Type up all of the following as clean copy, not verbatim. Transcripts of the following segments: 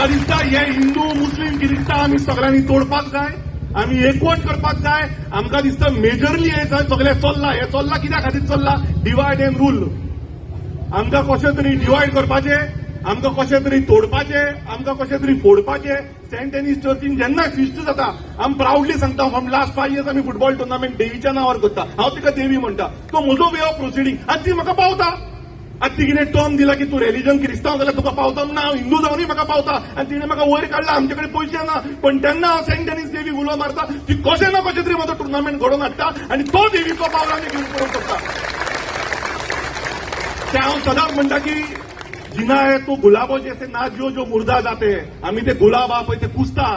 म्हाका दिसता हे हिंदू, मुस्लीम, किरिस्तांव आमी सगळ्यांनी तोडपाक जाय, आमी एकवट करपाक जाय. आमकां दिसता मेजरली हे सगळें चल्लां, हें चल्लां कित्या खातीर चल्लां? Divide and rule. आमकां कशें तरी डिवायड करपाचें, आमकां कशें तरी तोडपाचें, आमकां कशें तरी फोडपाचें. सेंट एनीस चर्चीन जेन्ना फिस्ट जाता, आमी प्रावडली सांगता, फ्रॉम लास्ट 5 इयर्स आमी फुटबॉल टुर्नामेंट देवीच्या नांवार करता. हांव तिका देवी म्हणटा. तो म्हजो वे ऑफ प्रोसिडींग आनी ती म्हाका पावता. आनी ती कितें टर्म दिला की तूं रेलिजन क्रिस्तांव जाल्यार तुका पावता ना, हांव हिंदू जावनूय म्हाका पावता. आनी तिणें म्हाका वयर काडला. आमचे कडेन पयशे ना, पण तेन्ना हांव सेंट एनीस देवी उलो मारता, ती कशें ना कशें तरी म्हजो टुर्नामेंट घडोवन हाडटा आनी तो देवीचो पावल आमी घेवन करूंक शकता. ते हांव सदांच म्हणटा की जीना है तो गुलाबो जैसे ना जियो जो मुर्दा जाते हैं. आमी ते गुलाब आहा पळय ते कुसता.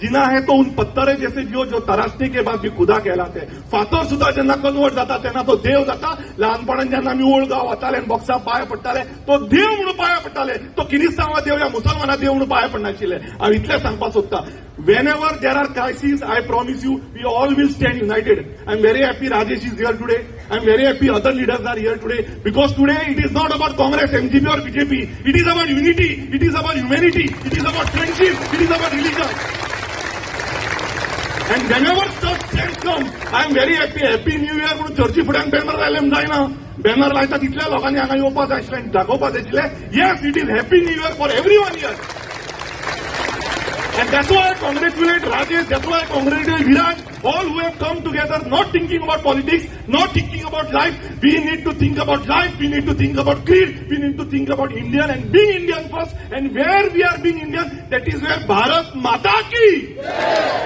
जीना है तो उन पत्थरे जैसे जियो जो तराशने के बाद भी खुदा कहलाते. फातर सुद्धा जेन्ना कन्वर्ट जाता तेन्ना तो देव जाता. लहानपणान जेन्ना आमी ओल्ड गांव वताले आनी बॉक्सा पांय पडटाले, तो देव म्हणून पांय पडटाले. तो किरिस्तांवा देव या मुसलमाना देव म्हणून पांय पडनाशिल्ले. हांव इतलें सांगपाक सोदता, whenever there are crisis, I promise you, we all will stand united. I am very happy Rajesh is here today. I am very happy other leaders are here today, because today it is not about Congress, MGP or BJP. It is about unity, it is about humanity, it is about friendship, it is about religion. And whenever such chance come, I am very happy. Happy New Year म्हणून चर्ची फुड्यान banner लायले म्हूण जायना. Banner लायता तितल्या लोकांनी हांगा येवपाक जाय आशिल्लें आनी दाखोवपाक जाय आशिल्लें, yes, it is Happy New Year for everyone here. And that's why I congratulate Rajesh, that's why I congratulate Viraj, all who have come together, not thinking about politics, not thinking about life. We need to think about life, we need to think about creed, we need to think about Indian and being Indian first. And where we are being Indian, that is where Bharat Mata ki!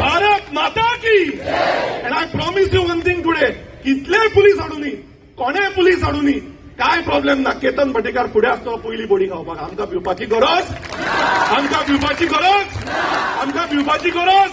Bharat Mata ki! And I promise you one thing today, कितले police हाडूनी, कोणे police हाडूनी, काय problem ना. केतन भाटीकार फुडें आसतलो पयली बडी खावपाक. आमकां भिवपाची गरज, आमकां भिवपाची गरज, आमकां भिवपाची गरज.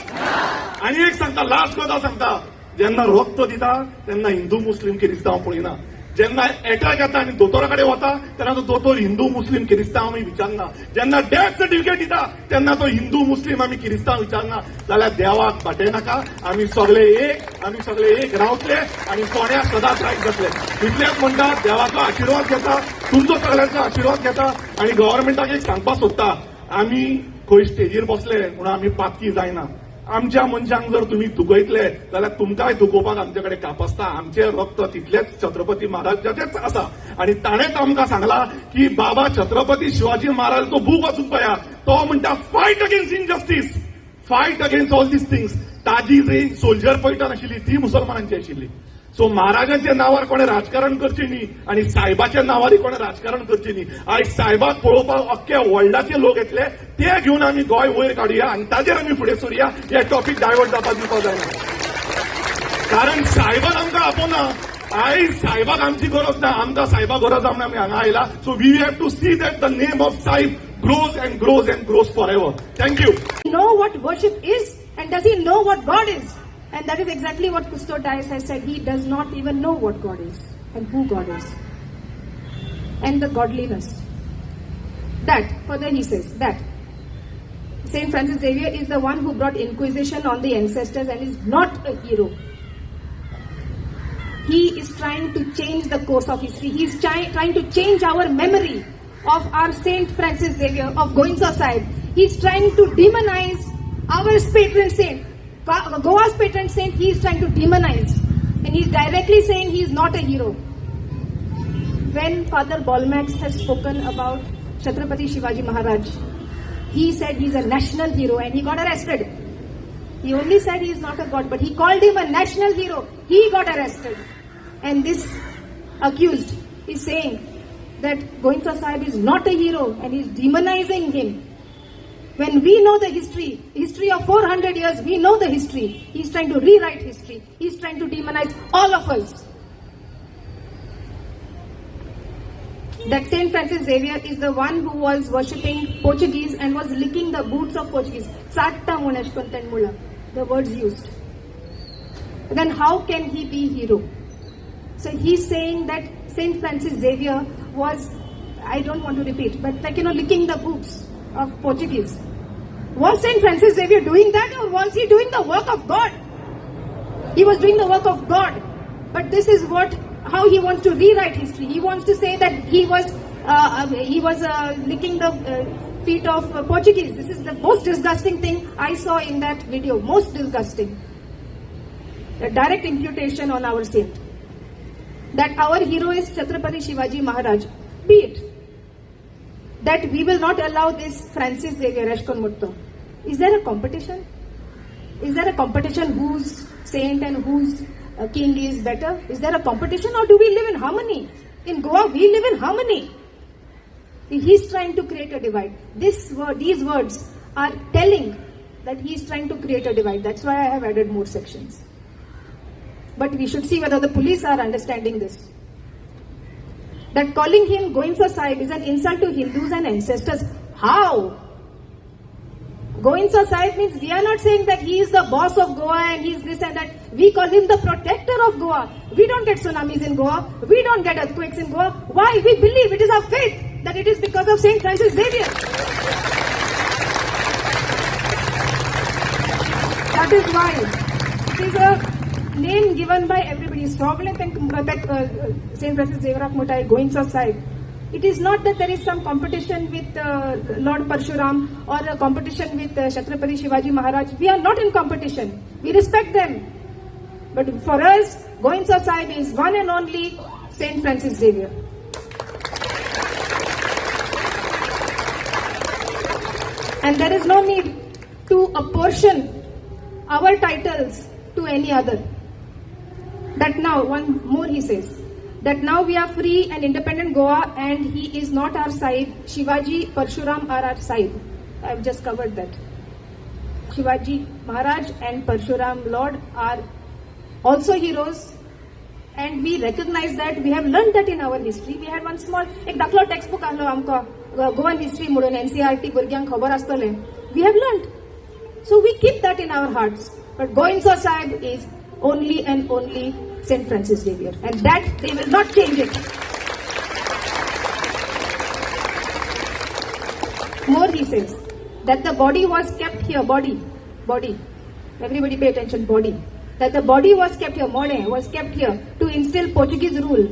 आनी एक सांगता, लास्ट गजाल सांगता, जेन्ना रक्त दिता तेन्ना हिंदू, मुस्लीम, किरिस्तांव पळयना. जेन्ना एटॅक येता आनी दोतोरा कडेन वता तेन्ना तो दोतोर हिंदू, मुस्लीम, किरिस्तांव आमी विचारना. जेन्ना डेथ सर्टिफिकेट दिता तेन्ना तो हिंदू, मुस्लीम आमी किरिस्तांव विचारना. जाल्यार देवाक बाटय नाका. आमी सगळे एक, आमी सगळे एक रावतले आनी फोंड्या सदांच रायत जातले. इतलेच म्हणटा, देवाचो आशिर्वाद घेता, तुमचो सगळ्यांचो आशिर्वाद घेता आनी गव्हर्मेंटाक एक सांगपाक सोदता, आमी खंय स्टेजीर बसले म्हणून आमी पातकी जायना. आमच्या मनशांक जर तुमी दुखयतले जाल्यार तुमकांय दुखोवपाक आमचे कडेन कापसता. आमचें रक्त तितलेच छत्रपती महाराजाचेच आसा आनी ताणेंच आमकां सांगला की बाबा छत्रपती शिवाजी महाराजाचो बूक वाचून पळया. तो म्हणटा, fight against injustice, fight against all these things. ताजी जी सोल्जर पैठण आशिल्ली ती मुसलमानांची आशिल्ली. सो महाराजांच्या नांवार कोणें राजकारण करचें न्ही आनी सायबाच्या नांवारय कोणें राजकारण करचें न्ही. आयज सायबाक पळोवपाक अख्ख्या वर्ल्डाचे लोक येतले. ते घेवन आमी गोंय वयर काडुया आनी ताजेर आमी फुडें सरुया. हे टॉपीक डायवर्ट जावपाक दिवपाक जायना, कारण सायबान आमकां आपोवना. आयज सायबाक आमची गरज ना, आमकां सायबा गरज आहा म्हणून आमी हांगा आयला. So we have to see that the name of Sahib grows and grows and grows forever. Thank you. Know what worship is and does he know what God is? And that is exactly what Custo Dias has said. He does not even know what God is and who God is. And the godliness. That, further he says, that Saint Francis Xavier is the one who brought inquisition on the ancestors and is not a hero. He is trying to change the course of history. He is trying to change our memory of our Saint Francis Xavier, of Goenka Sahib. He is trying to demonize our patron saint, Goa's patron saint. He is trying to demonize. And he is directly saying he is not a hero. When Father Bolmax has spoken about Chhatrapati Shivaji Maharaj, he said he is a national hero and he got arrested. He only said he is not a god, but he called him a national hero. He got arrested. And this accused is saying that Goenka Sahib is not a hero and he is demonizing him. When we know the history, history of 400 years, we know the history. He is trying to rewrite history. He is trying to demonize all of us. That Saint Francis Xavier is the one who was worshipping Portuguese and was licking the boots of Portuguese. Satta munesh mula, the words used. Then how can he be hero? So he's saying that Saint Francis Xavier was, I don't want to repeat, but like, licking the boots of Portuguese. Was Saint Francis Xavier doing that, or was he doing the work of God? He was doing the work of God. But this is how he wants to rewrite history. He wants to say that he was licking the feet of Portuguese. This is the most disgusting thing I saw in that video. Most disgusting. A direct imputation on our saint. That our hero is Chhatrapati Shivaji Maharaj. Be it. That we will not allow this Francis Xavier Ashkon Mutto. Is there a competition? Is there a competition whose saint and whose king is better? Is there a competition, or do we live in harmony? In Goa, we live in harmony. He's trying to create a divide. These words are telling that he is trying to create a divide. That's why I have added more sections. But we should see whether the police are understanding this. That calling him Goenka Sahib is an insult to Hindus and ancestors. How? Goenka Sahib means we are not saying that he is the boss of Goa and he is this and that. We call him the protector of Goa. We don't get tsunamis in Goa. We don't get earthquakes in Goa. Why? We believe, it is our faith that it is because of Saint Francis Xavier. That is why it is a name given by everybody. सगळे Saint Francis Xavierak म्हणटाय Goenka Sahib. It is not that there is some competition with Lord Parshuram or a competition with Chhatrapati Shivaji Maharaj. We are not in competition. We respect them. But for us, Goenka Sahib is one and only Saint Francis Xavier. And there is no need to apportion our titles to any other. That now, one more he says, that now we are free and independent Goa and he is not our Sahib. Shivaji, Parshuram are our Sahib. I have just covered that. Shivaji Maharaj and Parshuram Lord are also heroes, and we recognize that. We have learned that in our history. We had one small, एक दाखलो text book आहलो आमकां Goan history म्हणून NCERT भुरग्यांक खबर आसतलें. We have learned. So we keep that in our hearts. But Goenka Sahib is only and only Saint Francis Xavier, and that they will not change it. More he says, that the body was kept here, body, body, everybody pay attention, body. That the body was kept here, mode was kept here to instill Portuguese rule.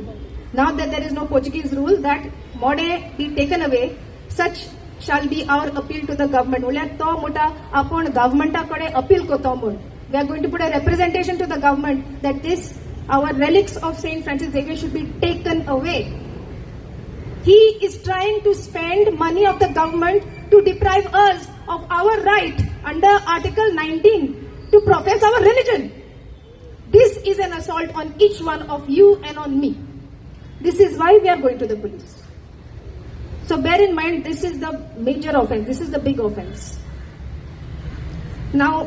Now that there is no Portuguese rule, that mode be taken away, such shall be our appeal to the government. म्हणल्यार तो म्हणटा आपूण गव्हर्मेंटा कडेन appeal करता म्हूण. We are going to put a representation to the government that this, our relics of Saint Francis Xavier should be taken away. He is trying to spend money of the government to deprive us of our right under Article 19 to profess our religion. This is an assault on each one of you and on me. This is why we are going to the police. So bear in mind, this is the major offense. This is the big offense. Now,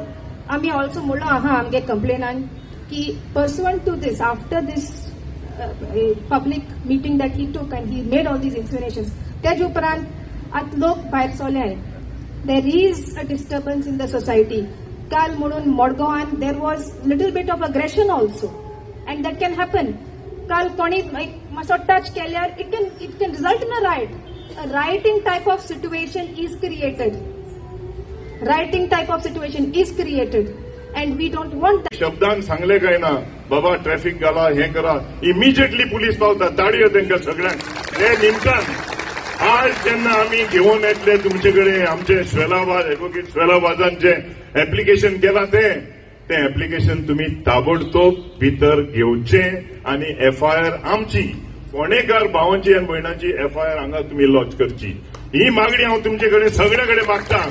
आमी also म्हणलो आहा आमगे कंप्लेनान की pursuant to this, after this public meeting that he took and he made all these insinuations, त्याच उपरांत आतां लोक भायर सरले. There is a disturbance in the society. काल म्हणून मडगांवान there was little bit of aggression also, and that can happen. काल कोणी एक मातसो टच केल्यार it can result in a riot. A rioting type of situation is created. Rioting type of situation is created, and we don't want that. शब्दान सांगले काय ना, बाबा traffic घाला, हे करा, इमिजिएटली पुलीस पावता. ताळयो तांकां सगळ्यांक. ते निमतान आज जेन्ना आमी घेवन येतले तुमचे कडेन आमचे स्वेलावाज, एडवोकेट स्वेलावाजान जे एप्लिकेशन केलां, तें तें एप्लिकेशन तुमी ताबडतोब भितर घेवचें आनी एफआयआर आमची फोंडेकार भावांची आनी भयणांची एफआयआर हांगा तुमी लॉन्च करची, ही मागणी हांव तुमचे कडेन सगळे कडेन मागता.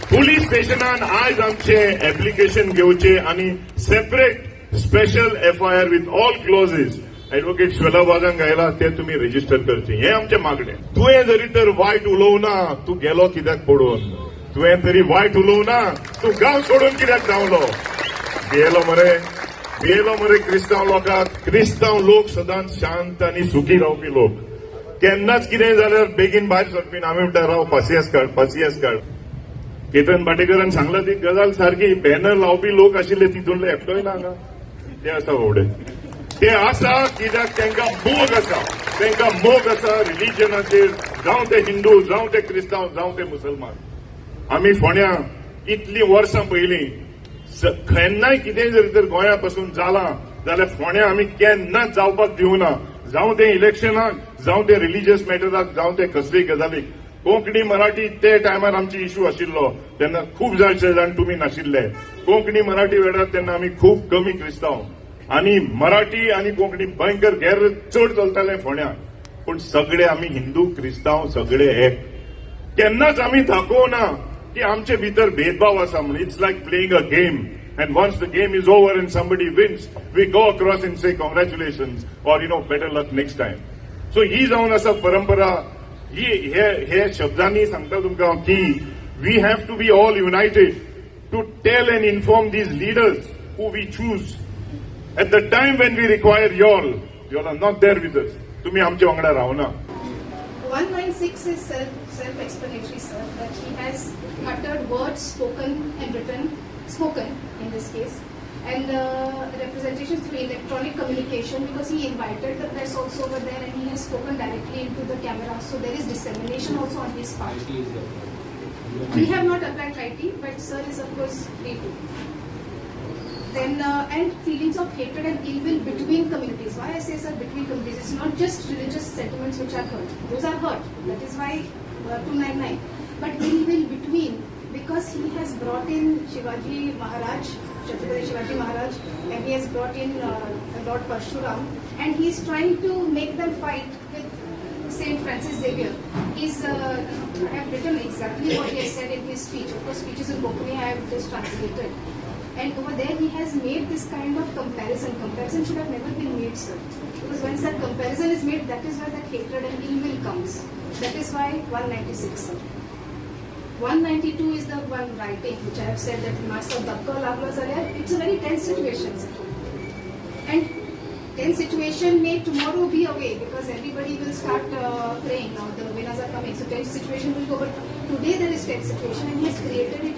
पुलीस स्टेशनान आयज आमचे एप्लिकेशन घेवचे आनी separate special FIR with all clauses advocate Suela वाजान घायला ते तुमी रजिस्टर करचे, हे आमचे मागणे. तुवें जरी तर वायट उलोवना, तूं गेलो कित्याक पडून? तुवें तरी वायट उलोवना, तूं गांव सोडून कित्याक धांवलो? भियेलो मरे, भियेलो मरे क्रिस्तांव लोकांक. क्रिस्तांव लोक सदांच शांत आनी सुखी रावपी लोक. केन्नाच कितें जाल्यार बेगीन भायर सरपी ना. आमी म्हणटा, राव, पासियेंस काड, पासियेंस काड. केतन भाटेकरान सांगला ती गजाल सारकी. बॅनर लावपी लोक आशिल्ले, तितूंतले एकटोय ना हांगा. ते आसा बाबडे, ते आसा कित्याक तांकां मोग आसा, तांकां मोग आसा रिलिजनाचेर, जावं ते हिंदू, जावं ते क्रिस्तांव, जावं ते मुसलमान. आमी फोंड्या इतलीं वर्सां पयलीं केन्नाय कितेंय जरी तर गोंया पासून जालां जाल्यार फोंड्या आमी केन्नाच जावपाक दिवना. जावं तें इलेक्शनाक, जावं तें रिलिजियस मॅटराक, जावं तें कसलेय गजालीक. कोंकणी मराठी ते टायमार आमची इशू आशिल्लो तेन्ना खूब जायचे जाण तुमी नाशिल्ले. कोंकणी मराठी वेळार तेन्ना आमी खूब कमी क्रिस्तांव आनी मराठी आनी कोंकणी भयंकर गैर चड चलताले फोंड्या. पूण सगळे आमी हिंदू क्रिस्तांव सगळे एक. केन्नाच आमी दाखोवना की आमचे भितर भेदभाव आसा म्हणून. It's like playing a game, and once the game is over and somebody wins, we go across and say congratulations or better luck next time. So ही जावन आसा परंपरा. ही हे हे शब्दांनी सांगता तुमकां की we have to be all united to tell and inform these leaders who we choose. At the time when we require y'all, y'all are not there with us. तुम्ही आमच्या वांगडा रावना. 196 is self-explanatory, sir, that he has uttered words spoken and written, spoken in this case, and representations through electronic communication, because he invited the press also over there and he has spoken directly into the camera, so there is dissemination also on his part. We have not applied IT, but sir is of course free to. Then and feelings of hatred and ill will between communities. Why I say, sir, between communities? It's not just religious sentiments which are hurt. Those are hurt. That is why 299. But ill will between, because he has brought in Shivaji Maharaj, Chhatrapati Shivaji Maharaj, and he has brought in Lord Parshuram, and he is trying to make them fight with Saint Francis Xavier. I have written exactly what he has said in his speech. Of course, speeches in Konkani I have just translated. And over there he has made this kind of comparison. Comparison should have never been made, sir. Because once that comparison is made, that is where that hatred and ill will comes. That is why 196, sir. 192 is the one writing which I have said that मातसो धक्को लागलो जाल्यार it's a very tense situation, sir. And tense situation may tomorrow be away because everybody will start praying now. The novenas are coming, so tense situation will go. But today there is tense situation and he has created